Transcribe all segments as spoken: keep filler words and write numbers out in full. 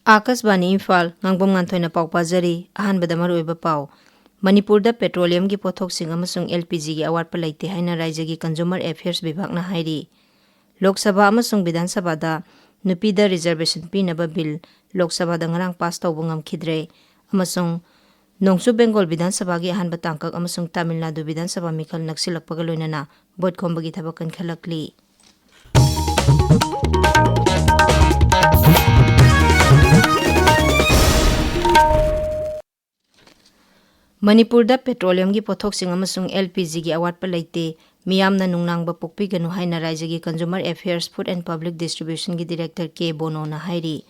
ꯑꯥꯀꯥꯁꯕꯥꯅꯤ ꯏꯝꯐꯥꯜ, ꯉꯥꯡꯕꯝ ꯉꯥꯟꯊꯣꯏꯅ ꯄꯥꯎ ꯄꯥꯖꯔꯤ꯫ ꯑꯍꯥꯟꯕꯗ ꯃꯔꯨꯑꯣꯏꯕ ꯄꯥꯎ꯫ ꯃꯅꯤꯄꯨꯔꯗ petroleumꯒꯤ ꯄꯣꯠꯊꯣꯛꯁꯤꯡ ꯑꯃꯁꯨꯡ LPGꯒꯤ ꯑꯋꯥꯠꯄ ꯂꯩꯇꯦ ꯍꯥꯏꯅ ꯔꯥꯖ꯭ꯌꯒꯤ Consumer Affairs ꯕꯤꯚꯥꯒꯅ ꯍꯥꯏꯔꯤ꯫ ꯂꯣꯛ ꯁꯚꯥ ꯑꯃꯁꯨꯡ ꯕꯤꯙꯥꯟ ꯁꯚꯥꯗ ꯅꯨꯄꯤꯗ reservation ꯄꯤꯅꯕ bill ꯂꯣꯛ ꯁꯚꯥꯗ ꯉꯔꯥꯡ pass ꯇꯧꯕ ꯉꯝꯈꯤꯗ꯭ꯔꯦ꯫ ꯑꯃꯁꯨꯡ ꯅꯣꯡꯆꯨꯞ ꯕꯦꯡꯒꯣꯜ ꯕꯤꯙꯥꯟ ꯁꯚꯥꯒꯤ ꯑꯍꯥꯟꯕ ꯇꯥꯡꯀꯛ ꯑꯃꯁꯨꯡ ꯇꯥꯃꯤꯜ ꯅꯥꯗꯨ ꯕꯤꯙꯥꯟ ꯁꯚꯥ ꯃꯤꯈꯜ ꯅꯛꯁꯤꯜꯂꯛꯄꯒ ꯂꯣꯏꯅꯅ vote ꯈꯣꯝꯕꯒꯤ ꯊꯕꯛ ꯀꯟꯈꯠꯂꯛꯂꯤ꯫ ꯃꯅꯤꯄꯨꯔꯗ petroleumꯒꯤ ꯄꯣꯠꯊꯣꯛꯁꯤꯡ ꯑꯃꯁꯨꯡ LPGꯒꯤ ꯑꯋꯥꯠꯄ ꯂꯩꯇꯦ, ꯃꯤꯌꯥꯝꯅ ꯅꯨꯡꯅꯥꯡꯕ ꯄꯣꯛꯄꯤꯒꯅꯨ ꯍꯥꯏꯅ ꯔꯥꯖ꯭ꯌꯒꯤ Consumer Affairs, Food and Public Distributionꯒꯤ director ꯀꯦ ꯕꯣꯅꯣꯅ ꯍꯥꯏꯔꯤ꯫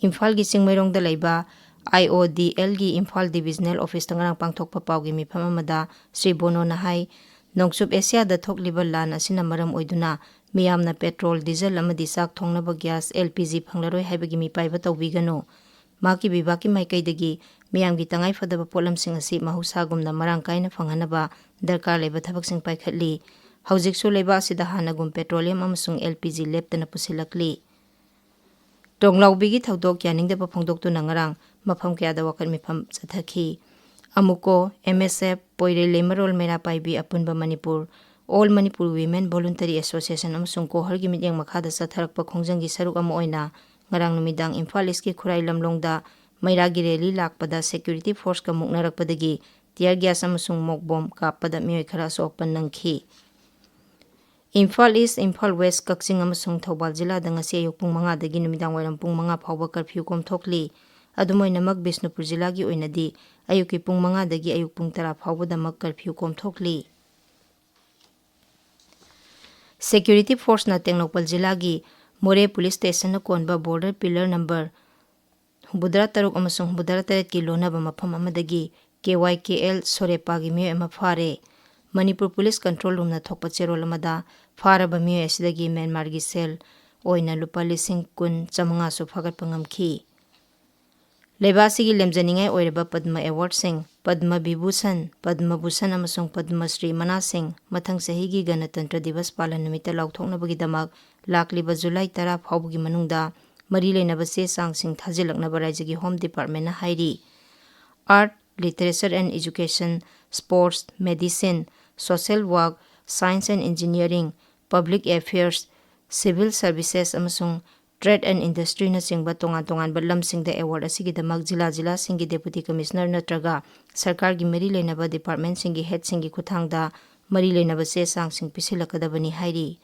ꯏꯝꯐꯥꯜꯒꯤ ꯆꯤꯡꯃꯩꯔꯣꯡꯗ ꯂꯩꯕ IODLꯒꯤ ꯏꯝꯐꯥꯜ divisional officeꯇ ꯉꯔꯥꯡ ꯄꯥꯡꯊꯣꯛꯄ ꯄꯥꯎꯒꯤ ꯃꯤꯐꯝ ꯑꯃꯗ ꯁ꯭ꯔꯤ ꯕꯣꯅꯣꯅ ꯍꯥꯏ, ꯅꯣꯡꯆꯨꯞ ꯑꯦꯁꯤꯌꯥꯗ ꯊꯣꯛꯂꯤꯕ ꯂꯥꯟ ꯑꯁꯤꯅ ꯃꯔꯝ ꯑꯣꯏꯗꯨꯅ ꯃꯤꯌꯥꯝꯅ petrol, diesel ꯑꯃꯗꯤ ꯆꯥꯛ ꯊꯣꯡꯅꯕ gas, LPG ꯐꯪꯂꯔꯣꯏ ꯍꯥꯏꯕꯒꯤ ꯃꯤꯄꯥꯏꯕ ꯇꯧꯕꯤꯒꯅꯨ꯫ ꯃꯍꯥꯛꯀꯤ ꯕꯤꯚꯥꯒꯀꯤ ꯃꯥꯏꯀꯩꯗꯒꯤ ꯃꯤꯌꯥꯝꯒꯤ ꯇꯉꯥꯏꯐꯗꯕ ꯄꯣꯠꯂꯝꯁꯤꯡ ꯑꯁꯤ ꯃꯍꯧꯁꯥꯒꯨꯝꯅ ꯃꯔꯥꯡ ꯀꯥꯏꯅ ꯐꯪꯍꯟꯅꯕ ꯗꯔꯀꯥꯔ ꯂꯩꯕ ꯊꯕꯛꯁꯤꯡ ꯄꯥꯏꯈꯠꯂꯤ꯫ ꯍꯧꯖꯤꯛꯁꯨ ꯂꯩꯕꯥꯛ ꯑꯁꯤꯗ ꯍꯥꯟꯅꯒꯨꯝ petroleum ꯑꯃꯁꯨꯡ LPG ꯂꯦꯞꯇꯅ ꯄꯨꯁꯤꯜꯂꯛꯂꯤ꯫ ꯇꯣꯡꯂꯥꯎꯕꯤꯒꯤ ꯊꯧꯗꯣꯛ ꯌꯥꯅꯤꯡꯗꯕ ꯐꯣꯡꯗꯣꯛꯇꯨꯅ ꯉꯔꯥꯡ ꯃꯐꯝ ꯀꯌꯥꯗ ꯋꯥꯀꯠ ꯃꯤꯐꯝ ꯆꯠꯊꯈꯤ꯫ ꯑꯃꯨꯀꯣ, MSF, ꯄꯣꯏꯔꯩ ꯂꯩꯃꯔꯣꯜ ꯃꯩꯔꯥ ꯄꯥꯏꯕꯤ ꯑꯄꯨꯟꯕ Manipur, All Manipur Women Voluntary Association ꯑꯃꯁꯨꯡ ꯀꯣꯍꯔꯒꯤ ꯃꯤꯠꯌꯦꯡ ꯃꯈꯥꯗ ꯆꯠꯊꯔꯛꯄ ꯈꯣꯡꯖꯪꯒꯤ ꯁꯔꯨꯛ ꯑꯃ ꯑꯣꯏꯅ ꯉꯔꯥꯡ ꯅꯨꯃꯤꯗꯥꯡ ꯏꯝꯐꯥꯜ ꯏꯁꯀꯤ ꯈꯨꯔꯥꯏ ꯂꯝꯂꯣꯡꯗ ꯃꯩꯔꯥꯒꯤ rally ꯂꯥꯛꯄꯗ security forceꯀ ꯃꯨꯛꯅꯔꯛꯄꯗꯒꯤ tear gas ꯑꯃꯁꯨꯡ ꯃꯣꯛ ꯕꯣꯝ ꯀꯥꯞꯄꯗ ꯃꯤꯑꯣꯏ ꯈꯔ ꯑꯁꯣꯛ ꯑꯄꯟ ꯅꯪꯈꯤ꯫ ꯏꯝꯐꯥꯜ ꯏꯁ, ꯏꯝꯐꯥꯜ ꯋꯦꯁ, ꯀꯛꯆꯤꯡ ꯑꯃꯁꯨꯡ ꯊꯧꯕꯥꯜ ꯖꯤꯂꯥꯗ ꯉꯁꯤ ꯑꯌꯨꯛ ꯄꯨꯡ ꯃꯉꯥꯗꯒꯤ ꯅꯨꯃꯤꯗꯥꯡ ꯋꯥꯏꯔꯝ ꯄꯨꯡ ꯃꯉꯥ ꯐꯥꯎꯕ curfew ꯀꯣꯝꯊꯣꯛꯂꯤ꯫ ꯑꯗꯨꯝ ꯑꯣꯏꯅꯃꯛ, ꯕꯤꯁꯅꯨꯄꯨꯔ ꯖꯤꯂꯥꯒꯤ ꯑꯣꯏꯅꯗꯤ ꯑꯌꯨꯛꯀꯤ ꯄꯨꯡ ꯃꯉꯥꯗꯒꯤ ꯑꯌꯨꯛ ꯄꯨꯡ ꯇꯔꯥ ꯐꯥꯎꯕꯗꯃꯛ curfew ꯀꯣꯝꯊꯣꯛꯂꯤ꯫ Security forceꯅ ꯇꯦꯡꯅꯧꯄꯜ ꯖꯤꯂꯥꯒꯤ ꯃꯣꯔꯦ police stationꯅ ꯀꯣꯟꯕ border pillar number ꯍꯨꯝꯐꯨꯇꯔꯥ ꯇꯔꯨꯛ ꯑꯃꯁꯨꯡ ꯍꯨꯝꯐꯨꯇꯔꯥ ꯇꯔꯦꯠꯀꯤ ꯂꯣꯟꯅꯕ ꯃꯐꯝ ꯑꯃꯗꯒꯤ KYKL ꯁꯣꯔꯦꯄꯥꯒꯤ ꯃꯤꯑꯣꯏ ꯑꯃ ꯐꯥꯔꯦ꯫ ꯃꯅꯤꯄꯨꯔ police control roomꯅ ꯊꯣꯛꯄ ꯆꯦꯔꯣꯜ ꯑꯃꯗ ꯐꯥꯔꯕ ꯃꯤꯑꯣꯏ ꯑꯁꯤꯗꯒꯤ ꯃ꯭ꯌꯥꯟꯃꯥꯔꯒꯤ ꯁꯦꯜ ꯑꯣꯏꯅ ꯂꯨꯄꯥ ꯂꯤꯁꯤꯡ ꯀꯨꯟ ꯆꯥꯃꯉꯥꯁꯨ ꯐꯥꯒꯠꯄ ꯉꯝꯈꯤ꯫ ꯂꯩꯕꯥꯛ ꯑꯁꯤꯒꯤ ꯂꯦꯝꯖꯅꯤꯡꯉꯥꯏ ꯑꯣꯏꯔꯕ ꯄꯗꯃ awardꯁꯤꯡ, ꯄꯗꯃ ꯕꯤꯚꯨꯁꯟ, ꯄꯗꯃ ꯚꯨꯁꯟ ꯑꯃꯁꯨꯡ ꯄꯗꯃ ꯁ꯭ꯔꯤ ꯃꯅꯥꯁꯤꯡ ꯃꯊꯪ ꯆꯍꯤꯒꯤ ꯒꯅꯇꯟꯇ꯭ꯔ ꯗꯤꯕꯁ ꯄꯥꯂꯟ ꯅꯨꯃꯤꯠꯇ ꯂꯥꯎꯊꯣꯛꯅꯕꯒꯤꯗꯃꯛ ꯂꯥꯛꯂꯤꯕ ꯖꯨꯂꯥꯏ ꯇꯔꯥ ꯐꯥꯎꯕꯒꯤ ꯃꯅꯨꯡꯗ ꯃꯔꯤ ꯂꯩꯅꯕ ꯆꯦ ꯆꯥꯡꯁꯤꯡ ꯊꯥꯖꯤꯜꯂꯛꯅꯕ ꯔꯥꯖ꯭ꯌꯒꯤ Home Department ꯅ ꯍꯥꯏꯔꯤ꯫ Art, Literature and Education, Sports, Medicine, Social Work, Science and Engineering, Public Affairs, Civil Services ꯑꯃꯁꯨꯡ Trade and Industry ꯅꯆꯤꯡꯕ ꯇꯣꯉꯥꯟ ꯇꯣꯉꯥꯟꯕ ꯂꯝꯁꯤꯡꯗ award ꯑꯁꯤꯒꯤꯗꯃꯛ ꯖꯤꯂꯥ ꯖꯤꯂꯥꯁꯤꯡꯒꯤ Deputy Commissioner ꯅꯠꯇ꯭ꯔꯒ ꯁꯔꯀꯥꯔꯒꯤ ꯃꯔꯤ ꯂꯩꯅꯕ department ꯁꯤꯡꯒꯤ head ꯁꯤꯡꯒꯤ ꯈꯨꯠꯊꯥꯡꯗ ꯃꯔꯤ ꯂꯩꯅꯕ ꯆꯦ ꯆꯥꯡꯁꯤꯡ ꯄꯤꯁꯤꯜꯂꯛꯀꯗꯕꯅꯤ ꯍꯥꯏꯔꯤ꯫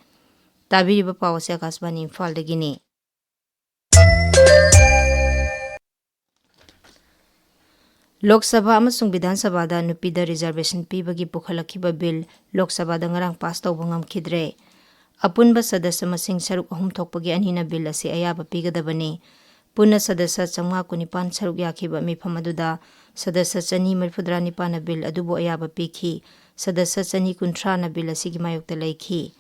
ꯇꯥꯕꯤꯔꯤꯕ ꯄꯥꯎ ꯑꯁꯤ ꯑꯀꯥꯁꯕꯥꯅꯤ ꯏꯝꯐꯥꯜꯗꯒꯤꯅꯤ꯫ ꯂꯣꯛ ꯁꯚꯥ ꯑꯃꯁꯨꯡ ꯕꯤꯙꯥꯟ ꯁꯚꯥꯗ ꯅꯨꯄꯤꯗ reservation ꯄꯤꯕꯒꯤ ꯄꯨꯈꯠꯂꯛꯈꯤꯕ bill ꯂꯣꯛ ꯁꯚꯥꯗ ꯉꯔꯥꯡ pass ꯇꯧꯕ ꯉꯝꯈꯤꯗ꯭ꯔꯦ꯫ ꯑꯄꯨꯟꯕ ꯁꯗꯁ꯭ꯌ ꯃꯁꯤꯡ ꯁꯔꯨꯛ ꯑꯍꯨꯝ ꯊꯣꯛꯄꯒꯤ ꯑꯅꯤꯅ bill ꯑꯁꯤ ꯑꯌꯥꯕ ꯄꯤꯒꯗꯕꯅꯤ꯫ ꯄꯨꯟꯅ ꯁꯗꯁ꯭ꯌ ꯆꯥꯝꯃꯉꯥ ꯀꯨꯟꯅꯤꯄꯥꯟ ꯁꯔꯨꯛ ꯌꯥꯈꯤꯕ ꯃꯤꯐꯝ ꯑꯗꯨꯗ ꯁꯗꯁ꯭ꯌ ꯆꯅꯤ ꯃꯔꯤꯐꯨꯇꯔꯥ ꯅꯤꯄꯥꯟꯅ bill ꯑꯗꯨꯕꯨ ꯑꯌꯥꯕ ꯄꯤꯈꯤ꯫ ꯁꯗꯁ꯭ꯌ ꯆꯅꯤ ꯀꯨꯟꯊ꯭ꯔꯥꯅ bill ꯑꯁꯤꯒꯤ ꯃꯥꯌꯣꯛꯇ ꯂꯩꯈꯤ꯫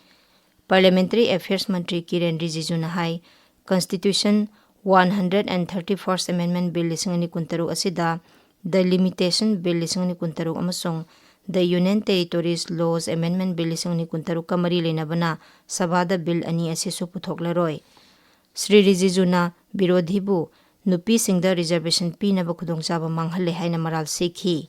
Parliamentary Affairs Mantri ꯀꯤꯔꯦꯟ ꯔꯤꯖꯤꯖꯨꯅ high, Constitution one hundred and thirty-first Amendment Bill ꯂꯤꯁꯤꯡ ꯑꯅꯤ ꯀꯨꯟꯇꯔꯨꯛ ꯑꯁꯤꯗ The Limitation Bill ꯂꯤꯁꯤꯡ ꯑꯅꯤ ꯀꯨꯟꯇꯔꯨꯛ ꯑꯃꯁꯨꯡ The Union Territories Laws Amendment Bill ꯂꯤꯁꯤꯡ ꯑꯅꯤ ꯀꯨꯟꯇꯔꯨꯛꯀ ꯃꯔꯤ ꯂꯩꯅꯕꯅ ꯁꯚꯥꯗ bill ꯑꯅꯤ ꯑꯁꯤꯁꯨ ꯄꯨꯊꯣꯛꯂꯔꯣꯏ꯫ ꯁ꯭ꯔꯤ ꯔꯤꯖꯤꯖꯨꯅ ꯕꯤꯔꯣꯙꯤꯕꯨ ꯅꯨꯄꯤꯁꯤꯡꯗ reservation ꯄꯤꯅꯕ ꯈꯨꯗꯣꯡꯆꯥꯕ ꯃꯥꯡꯍꯜꯂꯦ ꯍꯥꯏꯅ ꯃꯔꯥꯜ ꯁꯤꯈꯤ꯫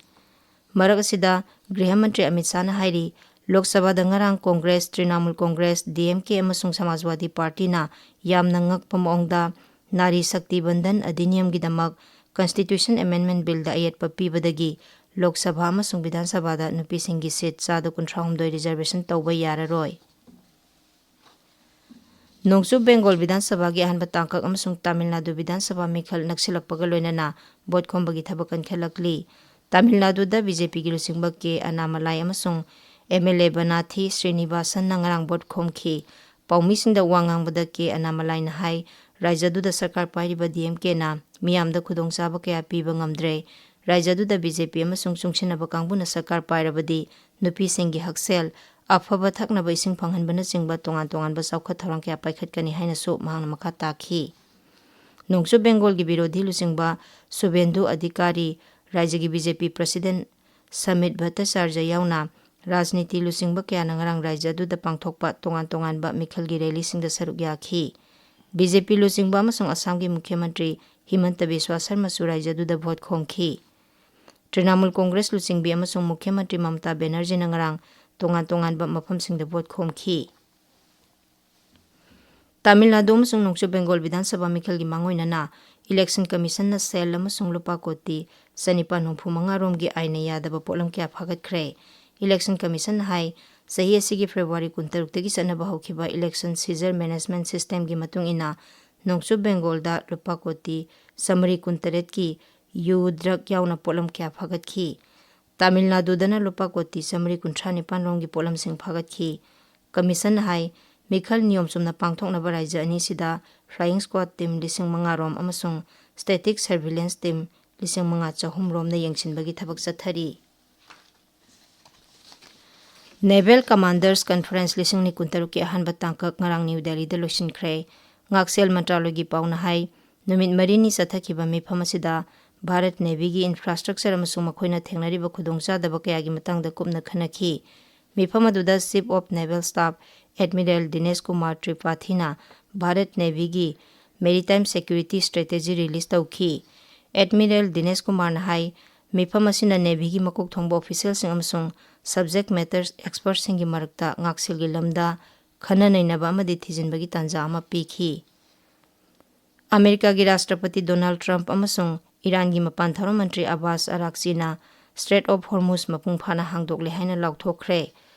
ꯃꯔꯛ ꯑꯁꯤꯗ ꯒ꯭ꯔꯤꯍ ꯃꯟꯇ꯭ꯔꯤ ꯑꯃꯤꯠ ꯁꯥꯍꯅ ꯍꯥꯏꯔꯤ, ꯂꯣꯛ ꯁꯚꯥꯗ ꯉꯔꯥꯡ ꯀꯣꯡꯒ꯭ꯔꯦꯁ, ꯇ꯭ꯔꯤꯅꯥꯃꯨꯜ ꯀꯣꯡꯒ꯭ꯔꯦꯁ, ꯗꯤ ꯑꯦꯝ ꯀꯦ ꯑꯃꯁꯨꯡ ꯁꯃꯥꯖꯋꯥꯗꯤ ꯄꯥꯔꯇꯤꯅ ꯌꯥꯝꯅ ꯉꯛꯄ ꯃꯑꯣꯡꯗ ꯅꯥꯔꯤ ꯁꯛꯇꯤ ꯕꯟꯙꯟ ꯑꯙꯤꯅꯤꯌꯝꯒꯤꯗꯃꯛ Constitution Amendment Billꯗ ꯑꯌꯦꯠꯄ ꯄꯤꯕꯗꯒꯤ ꯂꯣꯛ ꯁꯚꯥ ꯑꯃꯁꯨꯡ ꯕꯤꯙꯥꯟ ꯁꯚꯥꯗ ꯅꯨꯄꯤꯁꯤꯡꯒꯤ seat ꯆꯥꯗ ꯀꯨꯟꯊ꯭ꯔꯥꯍꯨꯝꯗꯣꯏ reservation ꯇꯧꯕ ꯌꯥꯔꯔꯣꯏ꯫ ꯅꯣꯡꯆꯨꯞ ꯕꯦꯡꯒꯣꯜ ꯕꯤꯙꯥꯟ ꯁꯚꯥꯒꯤ ꯑꯍꯥꯟꯕ ꯇꯥꯡꯀꯛ ꯑꯃꯁꯨꯡ ꯇꯥꯃꯤꯜ ꯅꯥꯗꯨ ꯕꯤꯙꯥꯟ ꯁꯚꯥ ꯃꯤꯈꯜ ꯅꯛꯁꯤꯜꯂꯛꯄꯒ ꯂꯣꯏꯅꯅ vote ꯈꯣꯝꯕꯒꯤ ꯊꯕꯛ ꯀꯟꯈꯠꯂꯛꯂꯤ꯫ ꯇꯥꯃꯤꯜ ꯅꯥꯗꯨꯗ ꯕꯤ ꯖꯦ ꯄꯤꯒꯤ ꯂꯨꯆꯤꯡꯕ ꯀꯦ ꯑꯅꯥꯃꯂꯥꯏ ꯑꯃꯁꯨꯡ ꯑꯦꯝ ꯑꯦꯜ ꯑꯦ ꯕꯅꯥꯊꯤ ꯁ꯭ꯔꯤꯅꯤꯕꯥꯁꯟꯅ ꯉꯔꯥꯡ vote ꯈꯣꯝꯈꯤ꯫ ꯄꯥꯎꯃꯤꯁꯤꯡꯗ ꯋꯥ ꯉꯥꯡꯕꯗ ꯀꯦ ꯑꯅꯥꯃꯂꯥꯏꯅ ꯍꯥꯏ, ꯔꯥꯖ꯭ꯌꯗꯨꯗ ꯁꯔꯀꯥꯔ ꯄꯥꯏꯔꯤꯕ ꯗꯤ ꯑꯦꯝ ꯀꯦꯅ ꯃꯤꯌꯥꯝꯗ ꯈꯨꯗꯣꯡꯆꯥꯕ ꯀꯌꯥ ꯄꯤꯕ ꯉꯝꯗ꯭ꯔꯦ꯫ ꯔꯥꯖ꯭ꯌꯗꯨꯗ ꯕꯤ ꯖꯦ ꯄꯤ ꯑꯃꯁꯨꯡ ꯆꯨꯡꯁꯤꯟꯅꯕ ꯀꯥꯡꯕꯨꯅ ꯁꯔꯀꯥꯔ ꯄꯥꯏꯔꯕꯗꯤ ꯅꯨꯄꯤꯁꯤꯡꯒꯤ ꯍꯛꯁꯦꯜ, ꯑꯐꯕ ꯊꯛꯅꯕ ꯏꯁꯤꯡ ꯐꯪꯍꯟꯕꯅꯆꯤꯡꯕ ꯇꯣꯉꯥꯟ ꯇꯣꯉꯥꯟꯕ ꯆꯥꯎꯈꯠ ꯊꯧꯔꯥꯡ ꯀꯌꯥ ꯄꯥꯏꯈꯠꯀꯅꯤ ꯍꯥꯏꯅꯁꯨ ꯃꯍꯥꯛꯅ ꯃꯈꯥ ꯇꯥꯈꯤ꯫ ꯅꯣꯡꯆꯨꯞ ꯕꯦꯡꯒꯣꯜꯒꯤ ꯕꯤꯔꯣꯙꯤ ꯂꯨꯆꯤꯡꯕ ꯁꯨꯚꯦꯟꯗꯨ ꯑꯙꯤꯀꯥꯔꯤ, ꯔꯥꯖ꯭ꯌꯒꯤ ꯕꯤ ꯖꯦ ꯄꯤ president ꯁꯃꯤꯠ ꯚꯠꯇꯆꯥꯔꯖ ꯌꯥꯎꯅ ꯔꯥꯖꯅꯤꯇꯤ ꯂꯨꯆꯤꯡꯕ ꯀꯌꯥꯅ ꯉꯔꯥꯡ ꯔꯥꯖ꯭ꯌ ꯑꯗꯨꯗ ꯄꯥꯡꯊꯣꯛꯄ ꯇꯣꯉꯥꯟ ꯇꯣꯉꯥꯟꯕ ꯃꯤꯈꯜꯒꯤ rallyꯁꯤꯡꯗ ꯁꯔꯨꯛ ꯌꯥꯈꯤ꯫ ꯕꯤ ꯖꯦ ꯄꯤ ꯂꯨꯆꯤꯡꯕ ꯑꯃꯁꯨꯡ ꯑꯁꯥꯝꯒꯤ ꯃꯨꯈ꯭ꯌ ꯃꯟꯇ꯭ꯔꯤ ꯍꯤꯃꯟꯇ ꯕꯤꯁ꯭ꯋꯥ ꯁꯔꯃꯁꯨ ꯔꯥꯏꯖ꯭ꯌꯗꯨꯗ ꯚꯣꯠ ꯈꯣꯝꯈꯤ꯫ ꯇ꯭ꯔꯤꯅꯥꯃꯨꯜ ꯀꯣꯡꯒ꯭ꯔꯦꯁ ꯂꯨꯆꯤꯡꯕꯤ ꯑꯃꯁꯨꯡ ꯃꯨꯈ꯭ꯌ ꯃꯟꯇ꯭ꯔꯤ ꯃꯃꯇꯥ ꯕꯦꯅꯔꯖꯤꯅ ꯉꯔꯥꯡ ꯇꯣꯉꯥꯟ ꯇꯣꯉꯥꯟꯕ ꯃꯐꯝꯁꯤꯡꯗ ꯚꯣꯠ ꯈꯣꯝꯈꯤ꯫ ꯇꯥꯃꯤꯜ ꯅꯥꯗꯨ ꯑꯃꯁꯨꯡ ꯅꯣꯡꯆꯨꯞ ꯕꯦꯡꯒꯣꯜ ꯕꯤꯙꯥꯟ ꯁꯚꯥ ꯃꯤꯈꯜꯒꯤ ꯃꯥꯡꯑꯣꯏꯅꯅ ꯏꯂꯦꯛꯁꯟ ꯀꯃꯤꯁꯟꯅ ꯁꯦꯜ ꯑꯃꯁꯨꯡ ꯂꯨꯄꯥ ꯀꯣꯇꯤ ꯆꯅꯤꯄꯥꯟ ꯍꯨꯝꯐꯨ ꯃꯉꯥ ꯔꯣꯝꯒꯤ ꯑꯥꯏꯟꯅ ꯌꯥꯗꯕ ꯄꯣꯠꯂꯝ ꯀꯌꯥ ꯐꯥꯒꯠꯈ꯭ꯔꯦ꯫ ꯏꯂꯦꯛꯁꯟ ꯀꯃꯤꯁꯟꯅ ꯍꯥꯏ, ꯆꯍꯤ ꯑꯁꯤꯒꯤ ꯐꯦꯕ꯭ꯔꯨꯋꯥꯔꯤ ꯀꯨꯟꯇꯔꯨꯛꯇꯒꯤ ꯆꯠꯅꯕ ꯍꯧꯈꯤꯕ ꯏꯂꯦꯛꯁꯟ ꯁꯤꯖꯔ ꯃꯦꯅꯦꯖꯃꯦꯟꯠ ꯁꯤꯁꯇꯦꯝꯒꯤ ꯃꯇꯨꯡ ꯏꯟꯅ ꯅꯣꯡꯆꯨꯞ ꯕꯦꯡꯒꯣꯜꯗ ꯂꯨꯄꯥ ꯀꯣꯇꯤ ꯆꯥꯃꯔꯤ ꯀꯨꯟꯇꯔꯦꯠꯀꯤ ꯌꯨ, ꯗ꯭ꯔꯒ ꯌꯥꯎꯅ ꯄꯣꯠꯂꯝ ꯀꯌꯥ ꯐꯥꯒꯠꯈꯤ꯫ ꯇꯥꯃꯤꯜ ꯅꯥꯗꯨꯗꯅ ꯂꯨꯄꯥ ꯀꯣꯇꯤ ꯆꯥꯃꯔꯤ ꯀꯨꯟꯊ꯭ꯔꯥ ꯅꯤꯄꯥꯟ ꯔꯣꯝꯒꯤ ꯄꯣꯠꯂꯝꯁꯤꯡ ꯐꯥꯒꯠꯈꯤ꯫ ꯀꯃꯤꯁꯟꯅ ꯍꯥꯏ, ꯃꯤꯈꯜ ꯅꯤꯌꯣꯝ ꯆꯨꯝꯅ ꯄꯥꯡꯊꯣꯛꯅꯕ ꯔꯥꯏꯖ꯭ꯌ ꯑꯅꯤꯁꯤꯗ flying squad team ꯂꯤꯁꯤꯡ ꯃꯉꯥ ꯔꯣꯝ ꯑꯃꯁꯨꯡ static surveillance team ꯂꯤꯁꯤꯡ ꯃꯉꯥ ꯆꯍꯨꯝ ꯔꯣꯝꯅ ꯌꯦꯡꯁꯤꯟꯕꯒꯤ ꯊꯕꯛ ꯆꯠꯊꯔꯤ꯫ Naval Commanders Conference ꯂꯤꯁꯤꯡ ꯑꯅꯤ ꯀꯨꯟꯇꯔꯨꯛꯀꯤ ꯑꯍꯥꯟꯕ ꯇꯥꯡꯀꯛ ꯉꯔꯥꯡ ꯅ꯭ꯌꯨ ꯗꯦꯜꯂꯤꯗ ꯂꯣꯏꯁꯤꯟꯈ꯭ꯔꯦ꯫ ꯉꯥꯛꯁꯦꯜ ꯃꯟꯇ꯭ꯔꯥꯂꯣꯏꯒꯤ ꯄꯥꯎꯅ ꯍꯥꯏ, ꯅꯨꯃꯤꯠ ꯃꯔꯤꯅꯤ ꯆꯠꯊꯈꯤꯕ ꯃꯤꯐꯝ ꯑꯁꯤꯗ ꯚꯥꯔꯠ ꯅꯦꯚꯤꯒꯤ infrastructure ꯑꯃꯁꯨꯡ ꯃꯈꯣꯏꯅ ꯊꯦꯡꯅꯔꯤꯕ ꯈꯨꯗꯣꯡꯆꯥꯗꯕ ꯀꯌꯥꯒꯤ ꯃꯇꯥꯡꯗ ꯀꯨꯞꯅ ꯈꯟꯅꯈꯤ꯫ ꯃꯤꯐꯝ ꯑꯗꯨꯗ Chief of Naval Staff Admiral Dinesh Kumar ꯇ꯭ꯔꯤꯄꯥꯊꯤꯅ Bharat ꯅꯦꯚꯤꯒꯤ maritime security strategy release ꯇꯧꯈꯤ꯫ Admiral ꯗꯤꯅꯦꯁ ꯀꯨꯃꯥꯔꯅ ꯍꯥꯏ, ꯃꯤꯐꯝ ꯑꯁꯤꯅ ꯅꯦꯚꯤꯒꯤ ꯃꯀꯣꯛ ꯊꯣꯡꯕ ꯑꯣꯐꯤꯁꯤꯌꯦꯜꯁꯤꯡ ꯑꯃꯁꯨꯡ subject matter expertꯁꯤꯡꯒꯤ ꯃꯔꯛꯇ ꯉꯥꯛꯁꯦꯜꯒꯤ ꯂꯝꯗ ꯈꯟꯅ ꯅꯩꯅꯕ ꯑꯃꯗꯤ ꯊꯤꯖꯤꯟꯕꯒꯤ ꯇꯥꯟꯖꯥ ꯑꯃ ꯄꯤꯈꯤ꯫ ꯑꯃꯦꯔꯤꯀꯥꯒꯤ ꯔꯥꯁꯇ꯭ꯔꯄꯇꯤ ꯗꯣꯅꯥꯜꯗ ꯇ꯭ꯔꯝꯞ ꯑꯃꯁꯨꯡ ꯏꯔꯥꯟꯒꯤ ꯃꯄꯥꯟ ꯊꯧꯔꯝ ꯃꯟꯇ꯭ꯔꯤ ꯑꯕꯥꯁ ꯑꯔꯥꯛꯆꯤꯅ Strait of Hormuz ꯃꯄꯨꯡ ꯐꯥꯅ ꯍꯥꯡꯗꯣꯛꯂꯦ ꯍꯥꯏꯅ ꯂꯥꯎꯊꯣꯛꯈ꯭ꯔꯦ꯫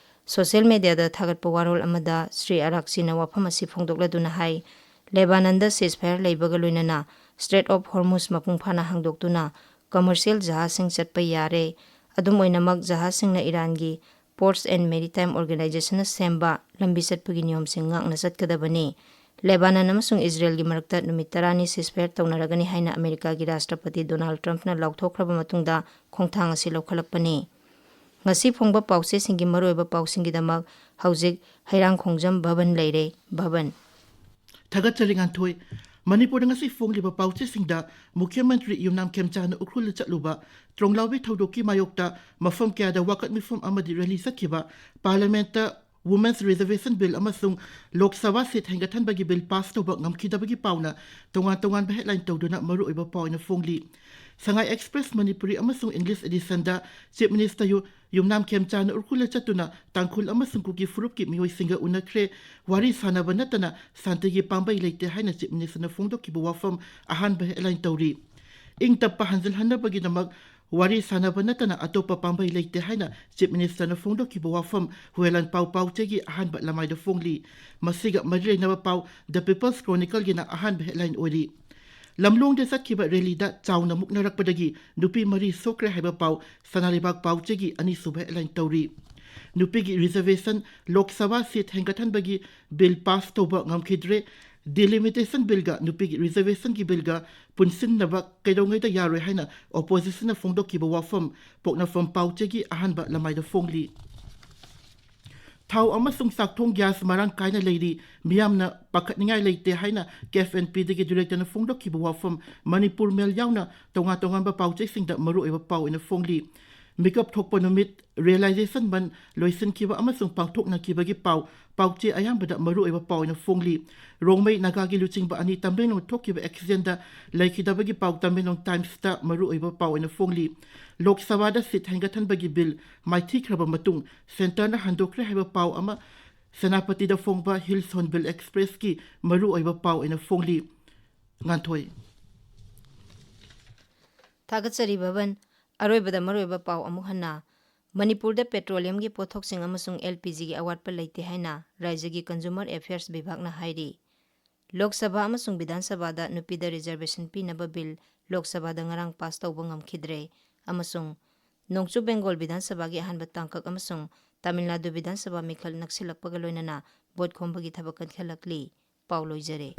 ꯁꯣꯁꯤꯌꯦꯜ ꯃꯦꯗꯤꯌꯥꯗ ꯊꯥꯒꯠꯄ ꯋꯥꯔꯣꯜ ꯑꯃꯗ ꯁ꯭ꯔꯤ ꯑꯔꯥꯛꯆꯤꯅ ꯋꯥꯐꯝ ꯑꯁꯤ ꯐꯣꯡꯗꯣꯛꯂꯗꯨꯅ ꯍꯥꯏ, ꯂꯦꯕꯥꯅꯟꯗ ceasefire ꯂꯩꯕꯒ ꯂꯣꯏꯅꯅ Strait of Hormuz ꯃꯄꯨꯡ ꯐꯥꯅ ꯍꯥꯡꯗꯣꯛꯇꯨꯅ commercial ꯖꯍꯥꯖꯁꯤꯡ ꯆꯠꯄ ꯌꯥꯔꯦ꯫ ꯑꯗꯨꯝ ꯑꯣꯏꯅꯃꯛ, ꯖꯍꯥꯖꯁꯤꯡꯅ ꯏꯔꯥꯟꯒꯤ Ports and Maritime Organizationꯅ ꯁꯦꯝꯕ ꯂꯝꯕꯤ ꯆꯠꯄꯒꯤ ꯅꯤꯌꯣꯝꯁꯤꯡ ꯉꯥꯛꯅ ꯆꯠꯀꯗꯕꯅꯤ꯫ ꯂꯦꯕꯥꯅꯟ ꯑꯃꯁꯨꯡ ꯏꯖꯔꯦꯜꯒꯤ ꯃꯔꯛꯇ ꯅꯨꯃꯤꯠ ꯇꯔꯥꯅꯤ ceasefire ꯇꯧꯅꯔꯒꯅꯤ ꯍꯥꯏꯅ ꯑꯃꯦꯔꯤꯀꯥꯒꯤ ꯔꯥꯁꯇ꯭ꯔꯄꯇꯤ ꯗꯣꯅꯥꯜꯗ ꯇ꯭ꯔꯝꯞꯅ ꯂꯥꯎꯊꯣꯛꯈ꯭ꯔꯕ ꯃꯇꯨꯡꯗ ꯈꯣꯡꯊꯥꯡ ꯑꯁꯤ ꯂꯧꯈꯠꯂꯛꯄꯅꯤ꯫ ꯉꯁꯤ ꯐꯣꯡꯕ ꯄꯥꯎꯆꯦꯁꯤꯡꯒꯤ ꯃꯔꯨꯑꯣꯏꯕ ꯄꯥꯎꯁꯤꯡꯒꯤꯗꯃꯛ ꯍꯧꯖꯤꯛ ꯍꯩꯔꯥꯡꯈꯣꯡꯖꯝ ꯚꯕꯟ ꯂꯩꯔꯦ꯫ ꯚꯕꯟ꯫ ꯊꯥꯒꯠꯆꯔꯤ, ꯉꯥꯟꯊꯣꯏ꯫ ꯃꯅꯤꯄꯨꯔꯗ ꯉꯁꯤ ꯐꯣꯡꯂꯤꯕ ꯄꯥꯎꯆꯦꯁꯤꯡꯗ ꯃꯨꯈ꯭ꯌ ꯃꯟꯇ꯭ꯔꯤ ꯌꯨꯝꯅꯥꯝ ꯈꯦꯝꯆꯥꯟꯅ ꯎꯈ꯭ꯔꯨꯜꯗ ꯆꯠꯂꯨꯕ, ꯇ꯭ꯔꯣꯡꯂꯥꯎꯕꯤ ꯊꯧꯗꯣꯛꯀꯤ ꯃꯥꯌꯣꯛꯇ ꯃꯐꯝ ꯀꯌꯥꯗ ꯋꯥꯀꯠ ꯃꯤꯐꯝ ꯑꯃꯗꯤ ꯔꯦꯂꯤ ꯆꯠꯈꯤꯕ, ꯄꯥꯔꯂꯤꯌꯥꯃꯦꯟꯠꯇ Women's Reservation Bill ꯑꯃꯁꯨꯡ ꯂꯣꯛ ꯁꯚꯥ ꯁꯤꯠ ꯍꯦꯟꯒꯠꯍꯟꯕꯒꯤ ꯕꯤꯜ ꯄꯥꯁ ꯇꯧꯕ ꯉꯝꯈꯤꯗꯕꯒꯤ ꯄꯥꯎꯅ ꯇꯣꯉꯥꯟ ꯇꯣꯉꯥꯟꯕ ꯍꯦꯗꯂꯥꯏꯟ ꯇꯧꯗꯨꯅ ꯃꯔꯨꯑꯣꯏꯕ ꯄꯥꯎ ꯑꯣꯏꯅ ꯐꯣꯡꯂꯤ꯫ ꯁꯉꯥꯏ ꯑꯦꯛꯁꯄ꯭ꯔꯦꯁ ꯃꯅꯤꯄꯨꯔꯤ ꯑꯃꯁꯨꯡ ꯏꯪꯂꯤꯁ ꯑꯦꯗꯤꯁꯟꯗ ꯆꯤꯐ ꯃꯤꯅꯤꯁꯇꯔ ꯌꯨ-, ꯌꯨꯝꯅꯥꯝ ꯈꯦꯝꯆꯥꯟꯅ ꯎꯈ꯭ꯔꯨꯜꯗ ꯆꯠꯇꯨꯅ ꯇꯥꯡꯈꯨꯜ ꯑꯃꯁꯨꯡ ꯀꯨꯀꯤ ꯐꯨꯔꯨꯞꯀꯤ ꯃꯤꯑꯣꯏꯁꯤꯡꯒ ꯎꯅꯈ꯭ꯔꯦ꯫ ꯋꯥꯔꯤ ꯁꯥꯟꯅꯕ ꯅꯠꯇꯅ ꯁꯥꯟꯇꯤꯒꯤ ꯄꯥꯝꯕꯩ ꯂꯩꯇꯦ ꯍꯥꯏꯅ ꯆꯤꯐ ꯃꯤꯅꯤꯁꯇꯔꯅ ꯐꯣꯡꯗꯣꯛꯈꯤꯕ ꯋꯥꯐꯝ ꯑꯍꯥꯟꯕ ꯍꯦꯗꯂꯥꯏꯟ ꯇꯧꯔꯤ꯫ ꯏꯪ ꯇꯞꯄ ꯍꯟꯖꯤꯜꯍꯟꯅꯕꯒꯤꯗꯃꯛ ꯋꯥꯔꯤ ꯁꯥꯟꯅꯕ ꯅꯠꯇꯅ ꯑꯇꯣꯞꯄ ꯄꯥꯝꯕꯩ ꯂꯩꯇꯦ ꯍꯥꯏꯅ ꯆꯤꯐ ꯃꯤꯅꯤꯁꯇꯔꯅ ꯐꯣꯡꯗꯣꯛꯈꯤꯕ ꯋꯥꯐꯝ ꯍꯨꯋꯦꯂꯥꯟ ꯄꯥꯎ ꯄꯥꯎꯆꯦꯒꯤ ꯑꯍꯥꯟꯕ ꯂꯃꯥꯏꯗ ꯐꯣꯡꯂꯤ꯫ ꯃꯁꯤꯒ ꯃꯔꯤ ꯂꯩꯅꯕ ꯄꯥꯎ ꯗ ꯄꯤꯄꯜꯁ ꯀ꯭ꯔꯣꯅꯤꯀꯜꯒꯤꯅ ꯑꯍꯥꯟꯕ ꯍꯦꯗꯂꯥꯏꯟ ꯑꯣꯏꯔꯤ꯫ ꯂꯝꯂꯣꯡꯗ ꯆꯠꯈꯤꯕ ꯔꯦꯂꯤꯗ ꯆꯥꯎꯅ ꯃꯨꯛꯅꯔꯛꯄꯗꯒꯤ ꯅꯨꯄꯤ ꯃꯔꯤ ꯁꯣꯛꯈ꯭ꯔꯦ ꯍꯥꯏꯕ ꯄꯥꯎ ꯁꯅꯥ ꯂꯩꯕꯥꯛ ꯄꯥꯎꯆꯦꯒꯤ ꯑꯅꯤꯁꯨꯕ ꯍꯦꯗꯂꯥꯏꯟ ꯇꯧꯔꯤ꯫ ꯅꯨꯄꯤꯒꯤ ꯔꯤꯖꯔꯕꯦꯁꯟ ꯂꯣꯛ ꯁꯚꯥ ꯁꯤꯠ ꯍꯦꯟꯒꯠꯍꯟꯕꯒꯤ ꯕꯤꯜ ꯄꯥꯁ ꯇꯧꯕ ꯉꯝꯈꯤꯗ꯭ꯔꯦ꯫ ꯗꯤꯂꯤꯃꯤꯇꯦꯁꯟ ꯕꯤꯜꯒ ꯅꯨꯄꯤꯒꯤ ꯔꯤꯖꯔꯕꯦꯁꯟꯒꯤ ꯕꯤꯜꯒ ꯄꯨꯟꯁꯤꯟꯅꯕ ꯀꯩꯗꯧꯉꯩꯗ ꯌꯥꯔꯣꯏ ꯍꯥꯏꯅ ꯑꯣꯄꯣꯖꯤꯁꯟꯅ ꯐꯣꯡꯗꯣꯛꯈꯤꯕ ꯋꯥꯐꯝ ꯄꯣꯛꯅꯐꯝ ꯄꯥꯎꯆꯦꯒꯤ ꯑꯍꯥꯟꯕ ꯂꯃꯥꯏꯗ ꯐꯣꯡꯂꯤ꯫ ꯊꯥꯎ ꯑꯃꯁꯨꯡ ꯆꯥꯛꯊꯣꯡ ꯒ꯭ꯌꯥꯁ ꯃꯔꯥꯡ ꯀꯥꯏꯅ ꯂꯩꯔꯤ, ꯃꯤꯌꯥꯝꯅ ꯄꯥꯈꯠꯅꯤꯡꯉꯥꯏ ꯂꯩꯇꯦ ꯍꯥꯏꯅ ꯀꯦ ꯑꯦꯐ ꯑꯦꯟ ꯄꯤꯗꯒꯤ ꯗꯤꯔꯦꯛꯇꯔꯅ ꯐꯣꯡꯗꯣꯛꯈꯤꯕ ꯋꯥꯐꯝ ꯃꯅꯤꯄꯨꯔ ꯃꯦꯜ ꯌꯥꯎꯅ ꯇꯣꯉꯥꯟ ꯇꯣꯉꯥꯟꯕ ꯄꯥꯎꯆꯦꯁꯤꯡꯗ ꯃꯔꯨꯑꯣꯏꯕ ꯄꯥꯎ ꯑꯣꯏꯅ ꯐꯣꯡꯂꯤ꯫ ꯃꯤꯀꯞ ꯊꯣꯛꯄ ꯅꯨꯃꯤꯠ, ꯔꯤꯌꯦꯂꯥꯏꯖꯦꯁꯟ ꯕꯟ ꯂꯣꯏꯁꯤꯟꯈꯤꯕ ꯑꯃꯁꯨꯡ ꯄꯥꯡꯊꯣꯛꯅꯈꯤꯕꯒꯤ ꯄꯥꯎ ꯄꯥꯎꯆꯦ ꯑꯌꯥꯝꯕꯗ ꯃꯔꯨꯑꯣꯏꯕ ꯄꯥꯎ ꯑꯣꯏꯅ ꯐꯣꯡꯂꯤ꯫ ꯔꯣꯡꯃꯩ ꯅꯥꯒꯥꯒꯤ ꯂꯨꯆꯤꯡꯕ ꯑꯅꯤ ꯇꯃꯦꯡꯂꯣꯡ ꯊꯣꯛꯈꯤꯕ ꯑꯦꯛꯁꯤꯗꯦꯟꯗ ꯂꯩꯈꯤꯗꯕꯒꯤ ꯄꯥꯎ ꯇꯃꯦꯡꯂꯣꯡ ꯇꯥꯏꯝꯁꯇ ꯃꯔꯨꯑꯣꯏꯕ ꯄꯥꯎ ꯑꯣꯏꯅ ꯐꯣꯡꯂꯤ꯫ ꯂꯣꯛ ꯁꯚꯥꯗ ꯁꯤꯠ ꯍꯦꯟꯒꯠꯍꯟꯕꯒꯤ ꯕꯤꯜ ꯃꯥꯏꯊꯤꯈ꯭ꯔꯕ ꯃꯇꯨꯡ ꯁꯦꯟꯇꯔꯅ ꯍꯟꯗꯣꯛꯈ꯭ꯔꯦ ꯍꯥꯏꯕ ꯄꯥꯎ ꯑꯃ ꯁꯦꯅꯥꯄꯇꯤꯗ ꯐꯣꯡꯕ ꯍꯤꯜꯁ ꯍꯣꯔꯟꯕꯤꯜ ꯑꯦꯛꯁꯄ꯭ꯔꯦꯁꯀꯤ ꯃꯔꯨꯑꯣꯏꯕ ꯄꯥꯎ ꯑꯣꯏꯅ ꯐꯣꯡꯂꯤ꯫ ꯉꯥꯟꯊꯣꯏ꯫ ꯊꯥꯒꯠꯆꯔꯤ ꯕꯕꯟ꯫ ꯑꯔꯣꯏꯕꯗ ꯃꯔꯨꯑꯣꯏꯕ ꯄꯥꯎ ꯑꯃꯨꯛ ꯍꯟꯅ꯫ ꯃꯅꯤꯄꯨꯔꯗ ꯄꯦꯇ꯭ꯔꯣꯂꯤꯌꯝꯒꯤ ꯄꯣꯠꯊꯣꯛꯁꯤꯡ ꯑꯃꯁꯨꯡ ꯑꯦꯜ ꯄꯤ ꯖꯤꯒꯤ ꯑꯋꯥꯠꯄ ꯂꯩꯇꯦ ꯍꯥꯏꯅ ꯔꯥꯖ꯭ꯌꯒꯤ ꯀꯟꯖꯨꯃꯔ ꯑꯦꯐꯤꯌꯔꯁ ꯕꯤꯚꯥꯒꯅ ꯍꯥꯏꯔꯤ꯫ ꯂꯣꯛ ꯁꯚꯥ ꯑꯃꯁꯨꯡ ꯕꯤꯙꯥꯟ ꯁꯚꯥꯗ ꯅꯨꯄꯤꯗ ꯔꯤꯖꯔꯕꯦꯁꯟ ꯄꯤꯅꯕ ꯕꯤꯜ ꯂꯣꯛ ꯁꯚꯥꯗ ꯉꯔꯥꯡ ꯄꯥꯁ ꯇꯧꯕ ꯉꯝꯈꯤꯗ꯭ꯔꯦ ꯑꯃꯁꯨꯡ ꯅꯣꯡꯆꯨꯞ ꯕꯦꯡꯒꯣꯜ ꯕꯤꯙꯥꯟ ꯁꯚꯥꯒꯤ ꯑꯍꯥꯟꯕ ꯇꯥꯡꯀꯛ ꯑꯃꯁꯨꯡ ꯇꯥꯃꯤꯜ ꯅꯥꯗꯨ ꯕꯤꯙꯥꯟ ꯁꯚꯥ ꯃꯤꯈꯜ ꯅꯛꯁꯤꯜꯂꯛꯄꯒ ꯂꯣꯏꯅꯅ ꯚꯣꯠ ꯈꯣꯝꯕꯒꯤ ꯊꯕꯛ ꯀꯟꯈꯠꯂꯛꯂꯤ꯫ ꯄꯥꯎ ꯂꯣꯏꯖꯔꯦ꯫